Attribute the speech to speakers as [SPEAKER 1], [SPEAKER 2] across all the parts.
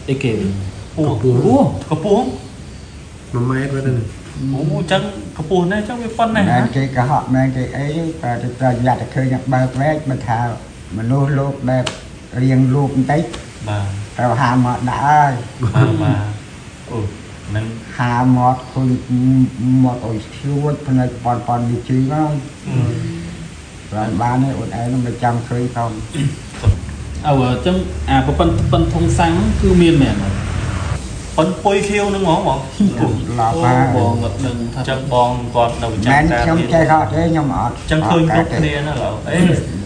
[SPEAKER 1] អីគេវិញ
[SPEAKER 2] ពោះ
[SPEAKER 1] ពោះ
[SPEAKER 2] កពស់
[SPEAKER 3] 1ម៉ែត្របាត់ហើយ
[SPEAKER 2] អូអញ្ចឹងកពស់នេះអញ្ចឹងវាប៉ុណ្ណេះ
[SPEAKER 4] មែនគេកុហកមែនគេអីតែទៅប្រយ័ត្នតែឃើញបើកវែកបើថាមនុស្សលោកបែបរៀងរូបបន្តិច
[SPEAKER 2] បាទ
[SPEAKER 4] ត្រូវហាមកដាក់ហើយ
[SPEAKER 2] បាទបាទអូនឹង
[SPEAKER 4] ហាមកឃើញមកអុយឈួតភ្នែកប៉ុនប៉ុនវាជឿហើយបានបានទេអូនឯងមិនចាំឃើញផង
[SPEAKER 1] អើអញ្ចឹងអាប្រប៉ុនប៉ុនធុងសាំងគឺមានមែនអត់
[SPEAKER 2] ប៉ុនពុយខៀវហ្នឹងហ្មងបង
[SPEAKER 4] ឡប់ហើយ
[SPEAKER 1] បងអត់ដឹងថា
[SPEAKER 2] អញ្ចឹងបងគាត់នៅចាំ
[SPEAKER 4] មែន
[SPEAKER 2] ការ
[SPEAKER 4] ខ្ញុំចេះហត់ទេខ្ញុំអត់
[SPEAKER 2] អញ្ចឹងឃើញគ្រប់គ្នាណាឡើយអេ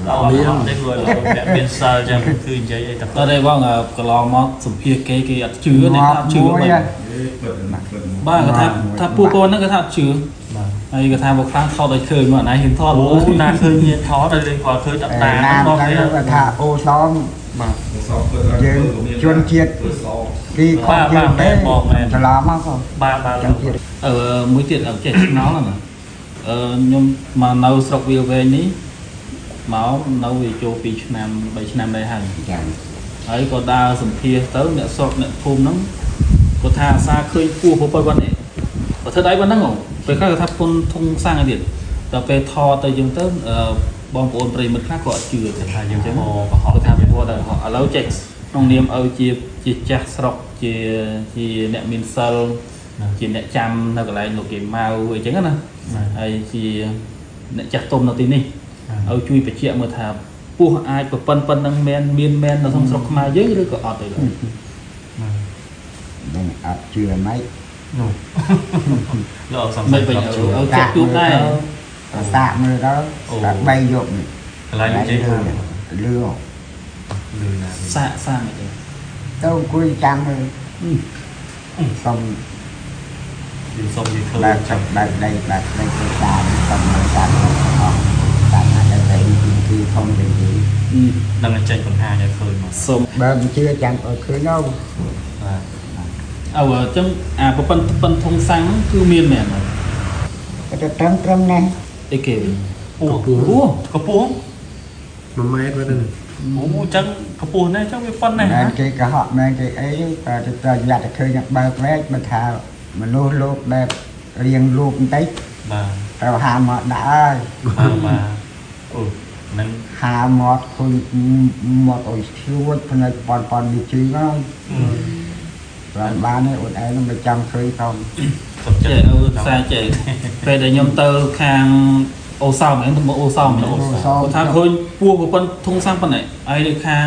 [SPEAKER 2] ឡើយអត់ទេលួយឡើយអ្នកមានសិលអញ្ចឹងគឺនិយាយអីតែ
[SPEAKER 1] អត់ទេបងកន្លងមកសម្ភារគេគេអត់ជឿទេថាអត់ជឿមែនបាទគាត់ថាថាពួកគាត់ហ្នឹងគាត់ថាអត់ជឿ
[SPEAKER 2] បាទ
[SPEAKER 1] ហើយគាត់ថាបើខ្លាំងថតឲ្យឃើញមកណៃហ៊ានថត
[SPEAKER 2] អូណាឃើញមានថតឲ្យលេងគាត់ឃើញតាតា
[SPEAKER 4] ណាម
[SPEAKER 2] បង
[SPEAKER 4] ទៅ
[SPEAKER 2] នេះ
[SPEAKER 4] ថាអូសម
[SPEAKER 2] បាទ
[SPEAKER 4] យើងជនជាតិគេខំយើងទេច្រឡំមកក៏
[SPEAKER 2] បាទបាទ
[SPEAKER 4] ជនជាតិ
[SPEAKER 1] អឺមួយទៀតអត់ចេះឆ្ងល់ហ្នឹងអឺខ្ញុំមកនៅស្រុកវាលវែងនេះមកនៅវាចូល2ឆ្នាំ3ឆ្នាំដែរហើយ
[SPEAKER 4] ចឹង
[SPEAKER 1] ហើយក៏ដើរសម្ភាសទៅអ្នកស្រុកអ្នកភូមិហ្នឹងគាត់ថាអាសាឃើញពោះប៉ុណ្ណេះគាត់ធ្វើដៃប៉ុណ្ណឹងហ៎ពេលខ្លះគាត់ថាពុនធុងសាំងឯទៀតដល់ពេលថតទៅយើងទៅបងប្អូនប្រិយមិត្តខ្លះក៏អត់ជឿថា
[SPEAKER 2] ថាយើង
[SPEAKER 1] ចឹង
[SPEAKER 2] មកកុហក
[SPEAKER 1] គាត់ថាព្រោះតែឥឡូវចេះក្នុងនាមឲ្យជាជាចាស់ស្រុកជាជាអ្នកមានសិលជាអ្នកចាំនៅកន្លែងលោកគេម៉ៅអីចឹងណាហើយជាអ្នកចាស់ទុំនៅទីនេះឲ្យជួយបញ្ជាក់មើលថាពោះអាចប្រប៉ុនប៉ុណ្ណឹងមែនមានមែននៅក្នុងស្រុកខ្មែរយើងឬក៏អត់ទេឡើយ
[SPEAKER 4] នឹងអត់ជឿមិន
[SPEAKER 2] នោះលោកសំ
[SPEAKER 1] មិនវិញឲ្យចេះជួបដែរ
[SPEAKER 4] សាកមើលទៅតែ3យប់នេះ
[SPEAKER 2] កន្លែងនិយាយ
[SPEAKER 4] លឺលឺ
[SPEAKER 2] លឺណា
[SPEAKER 1] សាកសាកមិនទេ
[SPEAKER 4] ទៅអង្គុយចាំមើលសុំ
[SPEAKER 2] យើងសុំយើងឃើញ
[SPEAKER 4] បែបទឹកបែបដីបែបដីទៅតាមសុំមើលតាមអស់តាមណាដែលទីទីធំទីទី
[SPEAKER 2] នឹងចេញបង្ហាញឲ្យឃើញមក
[SPEAKER 1] សូម
[SPEAKER 4] បើមិនជឿចាំឲ្យឃើញទៅ
[SPEAKER 2] បាទ
[SPEAKER 1] អើអញ្ចឹងអាប្រប៉ុនប៉ុនធុងសាំងគឺមានមែនអត់
[SPEAKER 4] ទៅត្រឹមត្រឹមនេះ
[SPEAKER 1] អីគេវិញ
[SPEAKER 2] ពោះ
[SPEAKER 1] ពោះ
[SPEAKER 2] កពស់
[SPEAKER 3] 1ម៉ែត្របាត់ហើយ
[SPEAKER 2] អូអញ្ចឹងកពស់នេះអញ្ចឹងវាប៉ុណ្ណេះ
[SPEAKER 4] មែនគេកុហកមែនគេអីតែទៅប្រយ័ត្នតែឃើញបើកវែកបើថាមនុស្សលោកបែបរៀងរូបបន្តិច
[SPEAKER 2] បាទ
[SPEAKER 4] ត្រូវហាមកដាក់ហើយ
[SPEAKER 2] បាទបាទអូនឹង
[SPEAKER 4] ហាមកឃើញមកអុយឈួតភ្នែកប៉ុនប៉ុនវាជឿហើយបានបានទេអូនឯងមិនចាំឃើញផង
[SPEAKER 2] សុំចិត្ត
[SPEAKER 1] ចេះអឺសាចេះពេលដែលខ្ញុំទៅខាងអូសោមហ្នឹងទៅមកអូសោមហ្នឹងគាត់ថាឃើញពោះប្រប៉ុនធុងសាំងប៉ុណ្ណេះហើយនៅខាង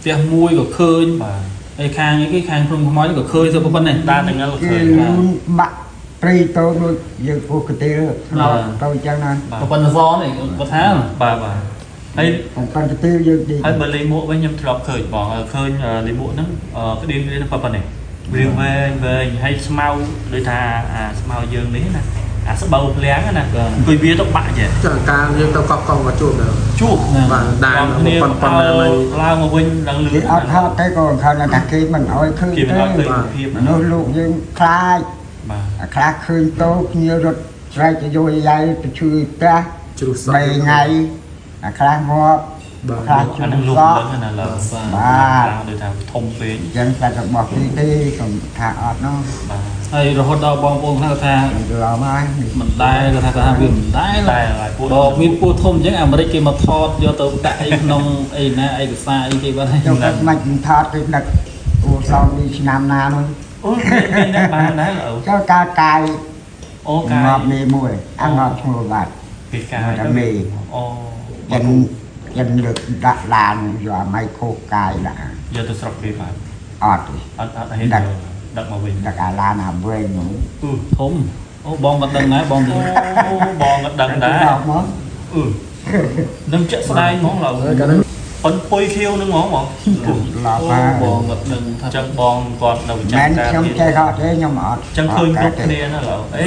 [SPEAKER 1] ផ្ទះមួយក៏ឃើញ
[SPEAKER 2] បាទ
[SPEAKER 1] ហើយខាងអីគេខាងភ្នំខ្មោចក៏ឃើញទៅប៉ុណ្ណេះ
[SPEAKER 2] តានឹងឃើ
[SPEAKER 4] គេ
[SPEAKER 2] ញ
[SPEAKER 4] លូនបាក់ព្រៃទៅដូចយើងពោះកាទេលថ្នោតទៅអញ្ចឹងណា
[SPEAKER 2] បាទ
[SPEAKER 1] ប្រប៉ុនសនេះគាត់ថា
[SPEAKER 2] បាទបាទហើយ
[SPEAKER 4] ប៉ុន្តែកាទេលយើងទី
[SPEAKER 2] ហើយបើលេងមួកវិញខ្ញុំធ្លាប់ឃើញបងឃើញលេងមួកហ្នឹងក្តៀងក្តៀងប៉ុណ្ណេះរៀងវែងវែងហើយស្មៅដូចថាអាស្មៅយើងនេះណាអាស្បូវភ្លាំងណាអង្គុយវាទៅបាក់ចេះ
[SPEAKER 3] ចាកាលយើងទៅកោះកុងក៏ជួបដែរ
[SPEAKER 2] ជួប
[SPEAKER 3] បាទដាន
[SPEAKER 2] គ្នា
[SPEAKER 3] ប៉ុនប៉ុនណាឡើយ
[SPEAKER 2] ឡើងមកវិញឡើងលឿ
[SPEAKER 4] គេ
[SPEAKER 2] ន
[SPEAKER 4] អត់ថតទេក៏ខំថាគេមិនអោយឃើញ
[SPEAKER 2] គេមិន
[SPEAKER 4] ទេ
[SPEAKER 2] អត់ឃើញភាព
[SPEAKER 4] មនុស្សលោកយើងខ្លាច
[SPEAKER 2] បាទ
[SPEAKER 4] អាខ្លះឃើញតោគ្នារត់ស្រែកយោយាយទៅឈឺផ្ទះ
[SPEAKER 3] ជ្រុះសក់
[SPEAKER 4] 3ថ្ងៃអាខ្លះងាប់
[SPEAKER 3] បាទ
[SPEAKER 4] ខ្លះជុ
[SPEAKER 2] អានឹងលុ
[SPEAKER 4] ំសក់
[SPEAKER 2] កហ្នឹងណាឡើយ
[SPEAKER 4] បាទ
[SPEAKER 2] ដូចថាធំពេក
[SPEAKER 4] អញ្ចឹងតែរបស់គេទេកុំថាអត់នោះ
[SPEAKER 2] បាទ
[SPEAKER 1] ហើយរហូតដល់បងប្អូនខ្លះគាត់ថា
[SPEAKER 4] ច្រឡំហើយ
[SPEAKER 1] មិនដែរគាត់ថាគាត់ថាវាមិនដែរ
[SPEAKER 2] តែហើយពួក
[SPEAKER 1] បើមានពោះធំអញ្ចឹងអាមេរិកគេមកថតយកទៅដាក់អីក្នុងអីណាឯកសារអីគេបាត់ហើយ
[SPEAKER 4] ចុះគាត់មិនថតគេដឹកអូសំពីឆ្នាំណានោះ
[SPEAKER 2] អូមានអ្នកបានដែរអូ
[SPEAKER 4] ចុះកាលកាយ
[SPEAKER 2] អូកាយ
[SPEAKER 4] ងាប់នេះមួយអាងាប់ឈ្មោះបាត់
[SPEAKER 2] ពីកាយអូ
[SPEAKER 4] ចិនចិនលើកដាក់ឡានយកអាម៉ៃខូកាយដាក់
[SPEAKER 2] យកទៅស្រុកគេបាទ
[SPEAKER 4] អត់ទេ
[SPEAKER 2] អត់អត់ហ៊ានដឹកមកវិញ
[SPEAKER 4] ដឹកអាឡានអាវែងនោះ
[SPEAKER 2] អឺ
[SPEAKER 1] ធំអូបងក៏ដឹងដែរបង
[SPEAKER 2] អូបងក៏ដឹងដែរ
[SPEAKER 4] ដល់មក
[SPEAKER 2] អឺនឹងជាក់ស្ដែងហ្មងឡើយ
[SPEAKER 3] កាលហ្នឹង
[SPEAKER 2] ប៉ុនពុយខៀវហ្នឹងហ្មងបង
[SPEAKER 4] ឡប់
[SPEAKER 1] អូ
[SPEAKER 4] ហើយ
[SPEAKER 1] បងក៏ដឹងថា
[SPEAKER 2] ចឹងបងគាត់នៅចាំ
[SPEAKER 4] មែន
[SPEAKER 2] ការ
[SPEAKER 4] ខ្ញុំចេះហត់ទេខ្ញុំអត់
[SPEAKER 2] ចឹងឃើញគ្រប់គ្នាណាឡើយអេ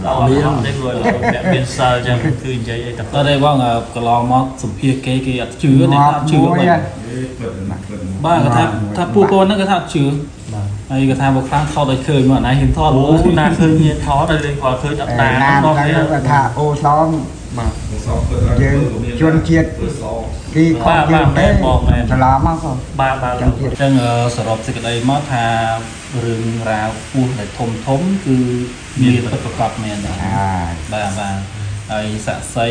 [SPEAKER 2] ឡើយអត់ទេលួយឡើយអ្នកមានសិលចឹងគឺនិយាយអីតែ
[SPEAKER 1] អត់ទេបងកន្លងមកសម្ភារគេគេអត់ជឿទេថាអត់ជឿមែនបាទគាត់ថាថាពួកគាត់ហ្នឹងគាត់ថាអត់ជឿ
[SPEAKER 2] បាទ
[SPEAKER 1] ហើយគាត់ថាបើខ្លាំងថតឲ្យឃើញមកណៃហ៊ានថត
[SPEAKER 2] អូណាឃើញមានថតឲ្យលេងគាត់ឃើញតាតា
[SPEAKER 4] ណាម
[SPEAKER 2] បង
[SPEAKER 4] ទៅគាត់ថាអូសំ
[SPEAKER 2] បាទ
[SPEAKER 4] យើងជនជាតិគេ គេខកយើងទេច្រឡំមក
[SPEAKER 2] បាទបាទ
[SPEAKER 4] ចឹងទៀត
[SPEAKER 1] អញ្ចឹងសរុបសេចក្តីមកថារឿងរ៉ាវពោះដែលធំធំគឺមានពិតប្រាកដមែនដែរ
[SPEAKER 4] អា
[SPEAKER 1] បាទបាទហើយសាក់សី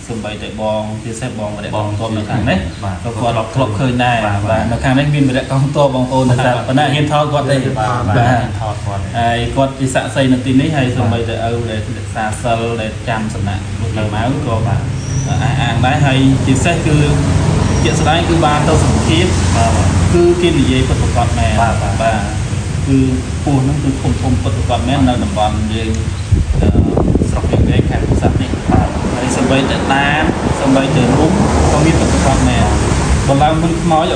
[SPEAKER 1] សំបីតែបងពិសេសបងវរៈកងទ័ពនៅខាងនេះក៏គាត់ធ្លាប់ឃើញដែរបាទនៅខាងនេះមានវរៈកងទ័ពបងប្អូនតែប៉ុន្តែហ៊ានថតគាត់ទេ
[SPEAKER 2] បាទ
[SPEAKER 1] បាទ
[SPEAKER 2] ថតគាត់
[SPEAKER 1] ហើយគាត់ជាសាក់សីនៅទីនេះហើយសំបីតែឪដែលរក្សាសិលដែលចាំសំណាក់លោកនៅម៉ៅក៏បាទអះអាងដែរហើយជាពិសេសគឺជាក់ស្ដែងគឺបានទៅសម្ភារ
[SPEAKER 2] បាទ
[SPEAKER 1] គឺគេនិយាយពិតប្រាកដមែន
[SPEAKER 2] បាទបាទ
[SPEAKER 1] បាទគឺពោះហ្នឹងគឺធំធំពិតប្រាកដមែននៅតំបន់យើងស្រុកយើងឯងខេត្តពោធិ៍សាត់នេះ
[SPEAKER 2] បាទ
[SPEAKER 1] ហើយសំបីតែដានសំបីតែរុំក៏មានពិតប្រាកដមែនបន្លំមិនខ្មោច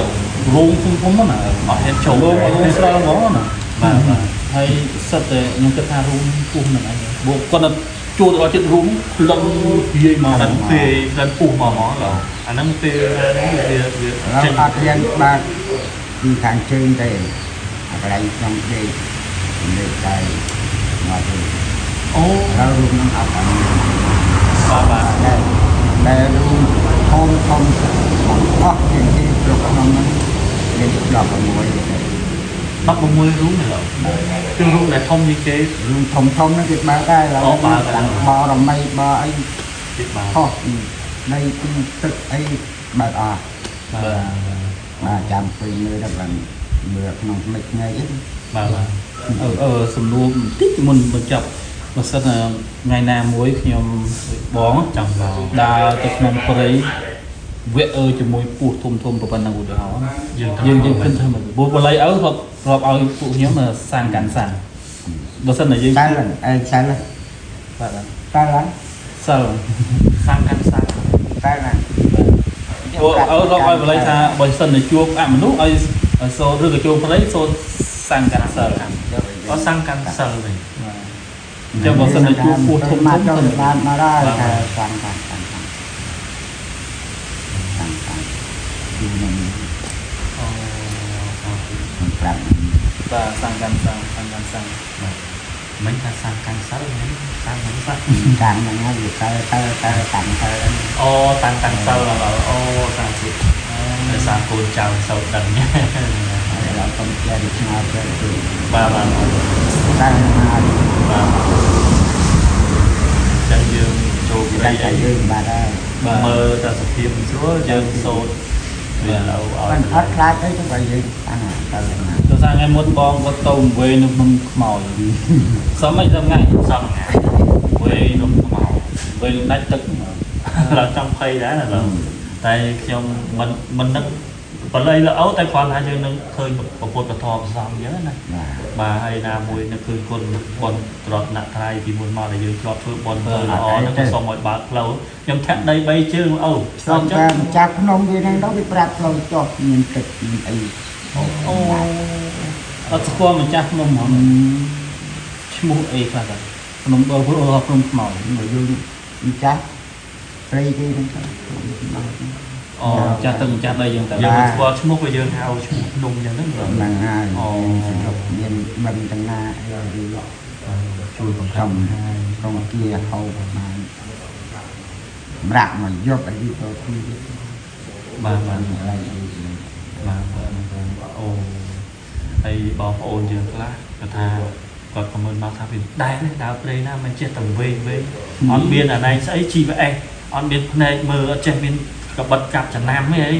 [SPEAKER 1] រូងធំធំណា
[SPEAKER 2] អត់ហ៊ានចូល
[SPEAKER 1] រូងរូងស្រាលហ្មងណា
[SPEAKER 2] បាទបាទ
[SPEAKER 1] ហើយសិតតែខ្ញុំគិតថារូងពោះហ្នឹងឯងព្រោះគាត់ទៅជួលទៅដល់ចិត្តរូងក្លិននិយាយមក
[SPEAKER 2] អាហ្នឹងពេលក្លិនពុះមកហ្មងឡើយអាហ្នឹងពេលហ្នឹងវាវា
[SPEAKER 4] ឡើ
[SPEAKER 2] ចេញ
[SPEAKER 4] យអត់រៀនបាទពីខាងជើងទេអាកន្លែងក្នុងដេកដេកតែមកទេ
[SPEAKER 2] អូ
[SPEAKER 4] ហើយរូបនឹងអត់បាន
[SPEAKER 2] បាទបាទ
[SPEAKER 4] តែតែរូបធំធំអស់ជាងគេគ្រប់ក្នុងហ្នឹងមាន16ទេ
[SPEAKER 2] 16រូងឡើយគឺរូងដែលធំជាងគេ
[SPEAKER 4] រូបធំធំហ្នឹងគេបើកដែរឡើយតាំងបរមីបអី
[SPEAKER 2] គេបាទ
[SPEAKER 4] ខុសនៃទីទឹកអីបើកអស់
[SPEAKER 1] បាទ
[SPEAKER 4] បាទចាំពេលមើលដល់បានមើលក្នុងមិចថ្ងៃហ្នឹង
[SPEAKER 2] បាទបាទ
[SPEAKER 1] អឺសំណួរបន្តិចមុនបញ្ចប់បើសិនថ្ងៃណាមួយខ្ញុំបង
[SPEAKER 2] ចង់ឡ
[SPEAKER 1] ដើរទៅក្នុងព្រៃវគ្គអើជាមួយពស់ធំធំប៉ុណ្ណឹងឧទាហរណ៍
[SPEAKER 2] យើង
[SPEAKER 1] យើងយើងគិតថាមិនព្រោះបល័យឪរាប់រាប់ឲ្យពួកខ្ញុំសាងកាន់សាំងបើសិនតែយើង
[SPEAKER 4] តែឡើងឯងតែឡើង
[SPEAKER 1] បាទ
[SPEAKER 4] តែឡើង
[SPEAKER 1] សិល
[SPEAKER 2] សាំងកាន់សាំង
[SPEAKER 4] តែឡើង
[SPEAKER 1] ព្រោះឪរាប់ឲ្យបល័យថាបើសិនតែជួបអមនុស្សឲ្យឲ្យសូត្រឬក៏ជួបព្រៃសូត្រសាងកាន់សិល
[SPEAKER 2] អត់សាំងកាន់សិលវិញ
[SPEAKER 1] អញ្ចឹងបើសិនតែជួបពស់ធំធំ
[SPEAKER 4] មកចូលបានមកដែរតែសាំងសាំងសាំងសាំងសាំងសាំងគឺនឹង
[SPEAKER 2] អូ
[SPEAKER 4] នឹងប្រាប់
[SPEAKER 1] បាទសាងកាន់សាំងសាងកាន់សាំង
[SPEAKER 2] មិនថាសាំងកាន់សិលហ្នឹងសាំងកាន់សិល
[SPEAKER 4] សាំងហ្នឹងហើយវាតែតែតែតាំងតែ
[SPEAKER 2] អូតាំងកាន់សិលឡើយអូសាំងទៀតតែសាំងកូនចៅសូវដឹង
[SPEAKER 4] ហើយដល់កំជាឆ្ងល់ទៅគឺ
[SPEAKER 2] បាទបាទ
[SPEAKER 4] តែមក
[SPEAKER 2] បាទចឹងយើងចូលព្រៃ
[SPEAKER 4] តែ
[SPEAKER 2] អី
[SPEAKER 4] យើងបាទហើយ
[SPEAKER 1] បាទ
[SPEAKER 2] មើលតែសភាពមិនស្រួលយើងសូត្រវាឡូវឲ្យ
[SPEAKER 4] មិនអត់ខ្លាចអីទៅបើយើងតាំងតែណា
[SPEAKER 1] ទៅសាថ្ងៃមុនបងគាត់ទៅវេនៅក្នុងខ្មោចសមអីសមថ្ងៃ
[SPEAKER 2] សំថ្ងៃ
[SPEAKER 1] វេនំខ្មៅវេនដាច់ទឹក
[SPEAKER 2] ឡើងចង់ភ័យដែរណាឡើយតែខ្ញុំមិនមិននឹកបល័យល្អតែគ្រាន់ថាយើងនឹងឃើញពពុទ្ធពធផ្សំអញ្ចឹងណា
[SPEAKER 4] បាទ
[SPEAKER 2] បាទហើយណាមួយនឹកឃើញគុណបុណ្យត្រតនត្រ័យពីមុនមកដែលយើងធ្លាប់ធ្វើបុណ្យធ្វើល្អហ្នឹងក៏សូមឲ្យបើកផ្លូវខ្ញុំធាក់ដី3ជើងអូ
[SPEAKER 4] ស្រុកតែម្ចាស់ភ្នំវាហ្នឹងទៅវាប្រាប់ផ្លូវចុះមានទឹកមានអី
[SPEAKER 2] អូ
[SPEAKER 1] អត់ស្គាល់ម្ចាស់ភ្នំហ្មងឈ្មោះអីខ្លះដែរភ្នំដល់ព្រោះភ្នំខ្មោច
[SPEAKER 4] មកយើងម្ចាស់ព្រៃគេហ្នឹងទៅ
[SPEAKER 2] អូ
[SPEAKER 1] ម្ចាស់ទឹកម្ចាស់ដីយើងតែ
[SPEAKER 2] យើងមិនស្គាល់ឈ្មោះក៏យើងហៅឈ្មោះភ្នំអញ្ចឹងហ្នឹងបាទ
[SPEAKER 4] ហ្នឹងហើយសម្រាប់មានបឹងទាំងណាអីឬ
[SPEAKER 2] ជួយបង្ខំ
[SPEAKER 4] កំកងគាហៅបានម្រាក់មកយកអីទៅទី
[SPEAKER 2] បាទបាទ
[SPEAKER 4] កន្លែងអី
[SPEAKER 2] បាទបាទអូហើយបងប្អូនយើងខ្លះគាត់ថាគាត់ខមមិនមកថាវាដែរនេះដើរព្រៃណាមិនចេះតែវែងវែងអត់មានអាណែងស្អី GPS អត់មានភ្នែកមើលអត់ចេះមានកបិតកាប់ចំណាំទេអី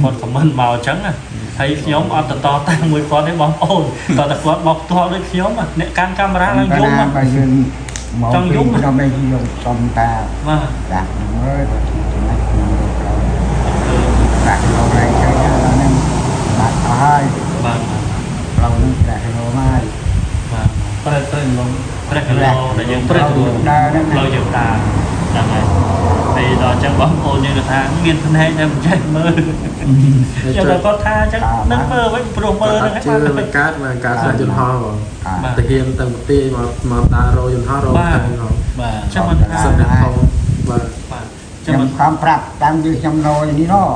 [SPEAKER 2] គាត់ខមមិនមកអញ្ចឹងណាហើយខ្ញុំអត់តតតាំងមួយគាត់ទេបងប្អូនតតែគាត់មកផ្ទាល់ដូចខ្ញុំអ្នកកាន់កាមេរ៉ាឡើងយំ
[SPEAKER 4] បើយើងមក
[SPEAKER 2] ចង់យំ
[SPEAKER 4] ខ្ញុំឯងយំសំតា
[SPEAKER 2] បាទ
[SPEAKER 4] ដាក់ហ្នឹងអើយបើចំណេះខ្ញុំទៅក្រោយដាក់លោឡើងឃើញហ្នឹងបាត់អស់ហើយ
[SPEAKER 2] បាទ
[SPEAKER 4] ផ្លូវហ្នឹងប្រាក់លោហើយ
[SPEAKER 2] បាទ
[SPEAKER 1] ប្រែប្រែឡង
[SPEAKER 2] ព្រះគីឡូដែលយើង
[SPEAKER 1] ព្រះគីឡូ
[SPEAKER 4] ដើរហ្នឹង
[SPEAKER 2] ផ្លូវយើងដើរហ្នឹងហើយហើយដល់អញ្ចឹងបងប្អូនយើងក៏ថាមានភ្នែកតែមិនចេះមើលចឹងដល់គាត់ថាអញ្ចឹងនឹងមើលវិញព្រោះមើលហ្នឹង
[SPEAKER 3] ជឿ
[SPEAKER 2] ហើយ
[SPEAKER 3] មិនកើតមកកើតស្លាកយន្តហោះបង
[SPEAKER 4] បាទ
[SPEAKER 3] តាហ៊ានទៅប្រទេសមកមកដើររយន្តហោះរកទៅហោះ
[SPEAKER 1] បាទ
[SPEAKER 2] ចឹងមិនថា
[SPEAKER 3] សិនតែធំបាទ
[SPEAKER 2] បាទចឹង
[SPEAKER 4] ខ្ញុំ
[SPEAKER 2] មិន
[SPEAKER 4] ខំប្រាប់តាមយឺខ្ញុំណយនេះណ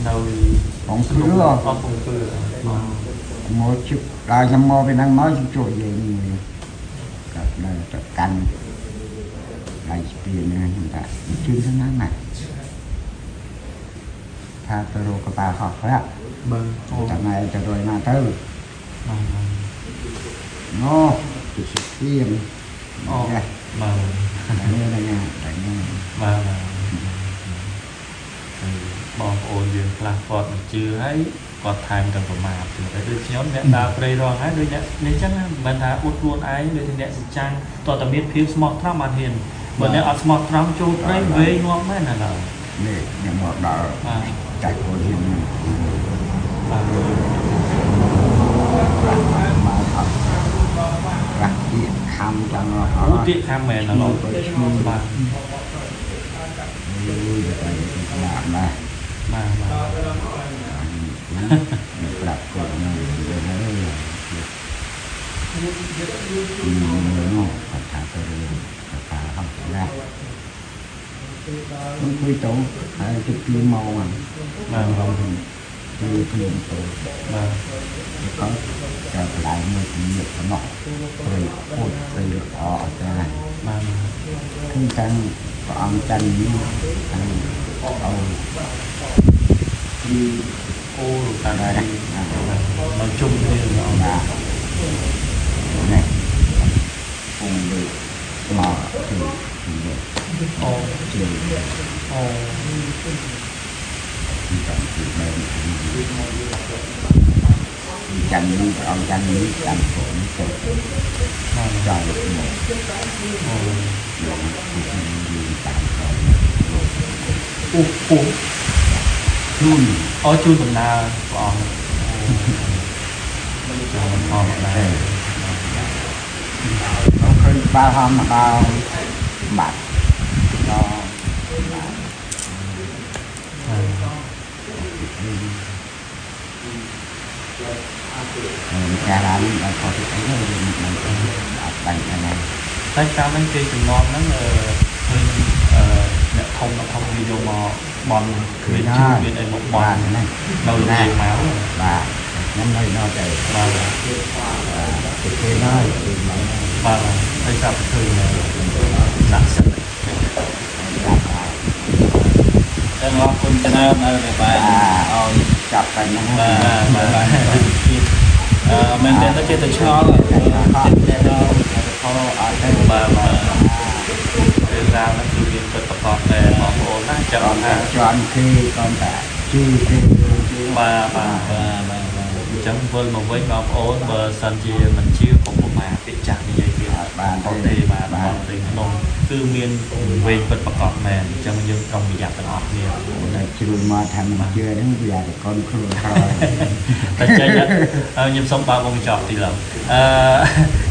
[SPEAKER 2] នៅ
[SPEAKER 4] បងគឺ
[SPEAKER 2] អស់ពងគឺ
[SPEAKER 4] មកជិបដល់ខ្ញុំមកពីហ្នឹងមកខ្ញុំជួយយើងនេះកាត់នៅទៅកាន់ដៃស្ពានហ្នឹងខ្ញុំថាជឿទៅណាណា ថាទៅរកកប៉ាល់ហោះប្រាក់
[SPEAKER 3] បាទ
[SPEAKER 4] តែថ្ងៃទៅរយណាទៅ
[SPEAKER 2] បាទ
[SPEAKER 4] ណូពីសុភីម
[SPEAKER 2] អូ
[SPEAKER 4] នេះ
[SPEAKER 2] បាទ
[SPEAKER 4] នេះនេះនេះ
[SPEAKER 2] បាទបាទហើយបងប្អូនយើងខ្លះគាត់មិនជឿហើយគាត់ថែមទាំងប្រមាថទៀតហើយដូចខ្ញុំអ្នកដើរព្រៃរងហើយដូចអ្នកនេះចឹងណាមិនមែនថាអួតខ្លួនឯងដូចអ្នកសច្ចាំងតើតែមានភាពស្មោះត្រង់បានហ៊ានបើអ្នកអត់ស្មោះត្រង់ចូលព្រៃវែងងាប់មែនណាឡើយ
[SPEAKER 4] នេះខ្ញុំមកដល់
[SPEAKER 2] បាទ
[SPEAKER 4] ចាច់ពលហ៊ាន
[SPEAKER 2] បាទ
[SPEAKER 4] ប្រាក់មកអត់ប្រាក់ទៀតខំចង់អ
[SPEAKER 2] អូ
[SPEAKER 4] ត់
[SPEAKER 2] ទៀតខាងមែនណាលោកបាទ
[SPEAKER 4] យូរទៅបាទបាទ
[SPEAKER 2] បាទបាទ
[SPEAKER 4] ប្រាប់គាត់នឹងរឿងហើយនោះគាត់ថាទៅរឿងកប៉ាល់ហោះណាមិនคุยទៅហើយទៅ2ម៉ោងហ្នឹង
[SPEAKER 2] បាទ
[SPEAKER 4] រងទៅភ្លាមទៅ
[SPEAKER 2] បាទ
[SPEAKER 4] គាត់តែបន្លែមួយជំនឿប៉ុណ្ណោះព្រៃពុតព្រៃល្អអត់ដែរ
[SPEAKER 2] បាទ
[SPEAKER 4] គឺតាំងព្រះអង្គច័ន្ទនេះតាំងឲ្យ
[SPEAKER 2] គឺអូលោកតានេះមកជុំគ្នា
[SPEAKER 4] បាទនេះពងលើមកគឺនេះ
[SPEAKER 2] អូ
[SPEAKER 4] ជា
[SPEAKER 2] អូ
[SPEAKER 4] ចាំទីបែបចាំនេះព្រះអង្គច័ន្ទនេះចាំผมទៅ
[SPEAKER 2] បាទ
[SPEAKER 4] ចង់មក
[SPEAKER 2] អូ
[SPEAKER 4] លោកគឺតាមក្រោយ
[SPEAKER 2] អូអូ
[SPEAKER 4] ជូន
[SPEAKER 2] អូជូនដំណើរព្រះអង្គចូលអមដែរ
[SPEAKER 4] เขาឃើញបាល់ហំមកដល់បាត់ដល់បាទ កាលឡើងដល់ខុសអីទៅមិនអត់បាញ់ហ្នឹង
[SPEAKER 2] តែកាលហ្នឹងគេចំណងហ្នឹងឃើញអ្នកធំអ្នកធំគេយកមកបន់មានជឿមានអីមកបន់
[SPEAKER 4] ហ្នឹង
[SPEAKER 2] នៅលោកយាយមក
[SPEAKER 4] បាទខ្ញុំនៅនៅតែ
[SPEAKER 2] បាទ
[SPEAKER 4] ទៅគេហើយគេមក
[SPEAKER 2] បាទហើយស្រាប់ឃើញស័ក្តិសិទ្ធិ
[SPEAKER 1] តែអរគុណច្រើននៅតែបាទឲ្យ
[SPEAKER 4] ចាប់តែហ្នឹង
[SPEAKER 1] បាទបាទអឺមែនតើទៅចេះតែឆ្ងល់
[SPEAKER 4] តែ
[SPEAKER 1] ចេះតែ
[SPEAKER 4] ខោអត់ទេ
[SPEAKER 2] បាទបាទរឿងរ៉ាវហ្នឹងគឺមានពិតប្រកបតែបងប្អូនណាចាំ
[SPEAKER 4] គាត់
[SPEAKER 2] ថា
[SPEAKER 4] តែជន់គេគាត់តែជឿគេជឿ
[SPEAKER 2] បាទបាទ
[SPEAKER 1] បាទបាទបាទ
[SPEAKER 2] អញ្ចឹងវិលមកវិញបងប្អូនបើសិនជាមិនជឿកុំប្រមាថពាក្យចាស់និយាយទៀត
[SPEAKER 4] អត់បាន
[SPEAKER 2] អត់ទេបាទបងព្រៃក្នុងគឺមានវែងពិតប្រកបមែនអញ្ចឹងយើងត្រូវប្រយ័ត្នទាំងអស់គ្នា
[SPEAKER 4] តែជ្រួលមកថាមិនជឿហ្នឹងវាតែកូនខ្លួនហើយ
[SPEAKER 2] តែចេញខ្ញុំសូមបើកវងកញ្ចក់ទីឡើយអឺ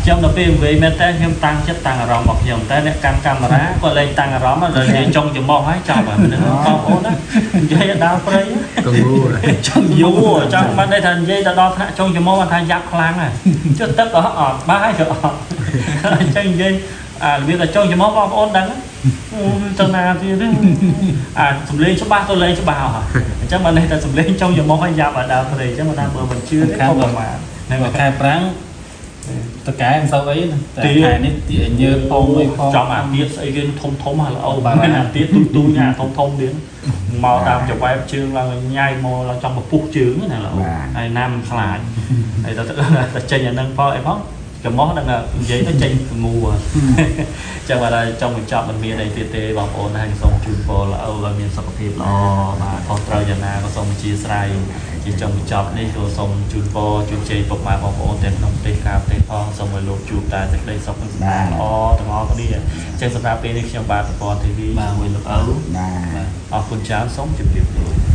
[SPEAKER 2] ខ្ញុំដល់ពេលវែងមែនតើខ្ញុំតាំងចិត្តតាំងអារម្មណ៍របស់ខ្ញុំតែអ្នកកាន់កាមេរ៉ាគាត់លែងតាំងអារម្មណ៍ដល់និយាយចុងច្រមុះហើយចប់ហើយបងប្អូនណានិយាយដល់ព្រៃ
[SPEAKER 3] កងូ
[SPEAKER 2] ចង់យូរចង់បានន័យថានិយាយទៅដល់ថ្នាក់ចុងច្រមុះបានថាយ៉ាប់ខ្លាំងហើយចុះទឹកក៏អត់បាយក៏អត់អញ្ចឹងនិយាយអារបៀបតែចុងច្រមុះបងប្អូនដឹងអូទៅណាទៀតទេអាសំលេងច្បាស់ទៅលេងច្បាស់ហើយអញ្ចឹងបានន័យថាសំលេងចុងច្រមុះហើយយ៉ាប់ឲ្យដើមព្រៃអញ្ចឹងបានថាបើមិនជឿទេក៏ប្រមាថ
[SPEAKER 1] នៅខែប្រាំងតកែមិនសូវអីណាតែខែនេះទីញើពងអីផង
[SPEAKER 2] ចំអាទៀតស្អីគេធំធំហ่ะល្អបាទអាទៀតទូទូញអាធំធំទៀតមកតាមចវែបជើងឡើងញ៉ៃមកឡើងចង់ពពុះជើងណាល្អហើយណាំខ្លាចហើយទៅទៅចេញអានឹងផងអីផងច្រមុះហ្នឹងនិយាយទៅចេញងូចឹងបាទចង់បញ្ចប់មិនមានអីទៀតទេបងប្អូនហើយសូមជូនពរល្អឲ្យមានសុខភាពល្អបាទខុសត្រូវយ៉ាងណាក៏សូមអធិស្ឋានជាចង់បញ្ចប់នេះក៏សូមជូនពរជូនជ័យពុកម៉ែបងប្អូនទាំងក្នុងប្រទេសក្រៅប្រទេសផងសូមឲ្យលោកជួបតែសេចក្តីសុខនិងសំណាងល្អទាំងអស់គ្នាចឹងសម្រាប់ពេលនេះខ្ញុំបាទប្រព័ន្ធធីវីជាមួយលោកឪ
[SPEAKER 4] បាទ
[SPEAKER 2] អរគុណច្រើនសូមជម្រាបលា